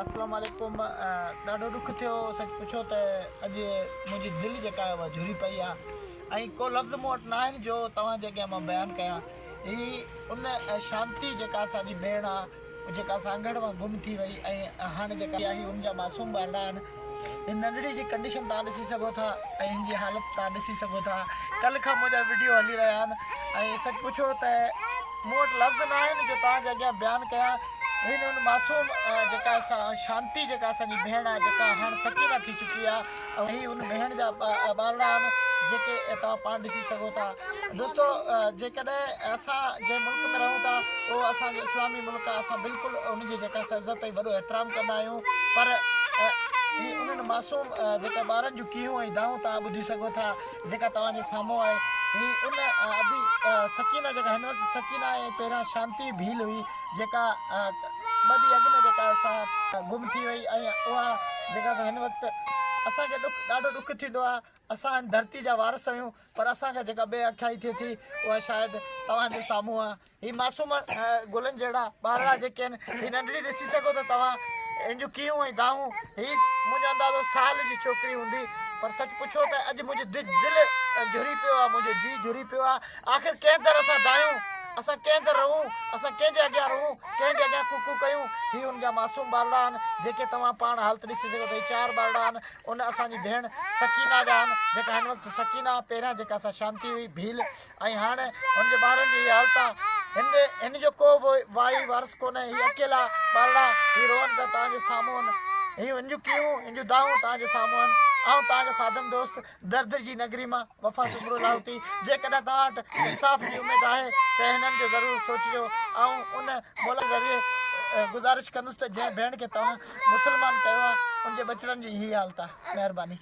اسلام عليڪم ڏاڍو ڏک ٿيو سچ پڇو ته اڄ منهنجي دل جيڪا آهي اها جهري پئي آهي ۽ ڪو لفظ مون وٽ نه آهن جو توهان جي اڳيان مان بيان ڪيان هي ان شانتي جيڪا اسان جي ڀيڻ آهي جيڪا سانگهڙ مان گم ٿي وئي ۽ هاڻي جيڪا آهي ان جا معصوم ٻارڙا آهن هن ننڍڙي جي ڪنڊيشن توهان ڏسي سگهو ٿا ۽ هن جي حالت توهان ڏسي سگهو ٿا. ڪلهه کان منهنجا وڊيو هلي رهيا آهن ۽ سچ پڇو ته مون وٽ لفظ نه آهن جو توهان جي اڳيان بيان ڪيان. هن ان معصوم جيڪا شانتي جيڪا اسان جي ڀيڻ آهي جيڪا هاڻ سڪينه ٿي چڪي آهي ۽ هي ان ڀيڻ جا ٻارڙا آهن جيڪي توهان پاڻ ڏسي سگهو ٿا. دوستو جيڪڏهن اسان جنهن ملڪ ۾ رهون ٿا اهو اسان جو اسلامي ملڪ آهي اسان بلڪل ان جي جيڪا عزت ۽ وڏو احترام ڪندا آهيون پر هي انهن معصوم جيڪا ٻارن جون ڪيهون ۽ دانهون توهان ٻڌي سگهو ٿا جيڪا توهان جي سامهون آهي هي ان ادي سڪينه جيڪا هن وقت سڪينه آهي ۽ پهريان شانتي ڀيل هئي جيڪا ٻه ڏينهن اڳ ۾ جيڪا سا گم ٿي وئي ۽ اها جيڪا هن وقت اسان کي ڏک ڏاڍو ڏک ٿيندو آهي اسان هن ڌرتي جا وارث آهيون پر اسان کان جيڪا بي اکيائي ٿئي ٿي اها شايد توهان جي سامهون آهي. هي معصوم گلن جهڙا ٻارڙا جيڪي آهن هي ننڍڙي ڏسي سگهو ٿا توهان هن جون ڪيهون ۽ دانهون هي منهنجو اندازو سال جي ڇوڪري هوندي پر سچ پڇو ته اڄ منهنجو دل جهري پيو آهي منهنجو جيء جهري پيو آهي آخر ڪنهن در اسان دانهيون اسان ڪنهن در رئون اسان ڪنهن جي اڳيان رئون ڪنهن جي اڳيان ڪوڪو ڪيون هي هن جا معصوم ٻارڙا آهن جيڪي توهان پاڻ حالت ڏسي سگهو ٿا هي چار ٻارڙا آهن ان اسان جي ڀيڻ سڪينه جا آهن جيڪا هن وقت سڪينه پهريان جيڪا سا شانتي هئي ڀيل ۽ هاڻ هن جي ٻارن جي هي حالت آ هن جي هن جو ڪو به وائي وارث ڪونهي هي اڪيلا ٻارڙا هي روئن پيا توهان جي سامهون هي هن جون ڪيهون هن جون دانهون توهان جي سامهون آهن آئون توهان جو خادم دوست درد جي نگري مان وفا سومرو لاهوتي جيڪڏهن توهان وٽ انصاف جي اميد آهي ته هنن جو ضرور سوچجو آئون ان مولا ذريعي گذارش ڪندس ته جنهن ڀيڻ کي توهان مسلمان ڪيو آهي ان جي ٻچڙن جي هي حالت آهي مهرباني.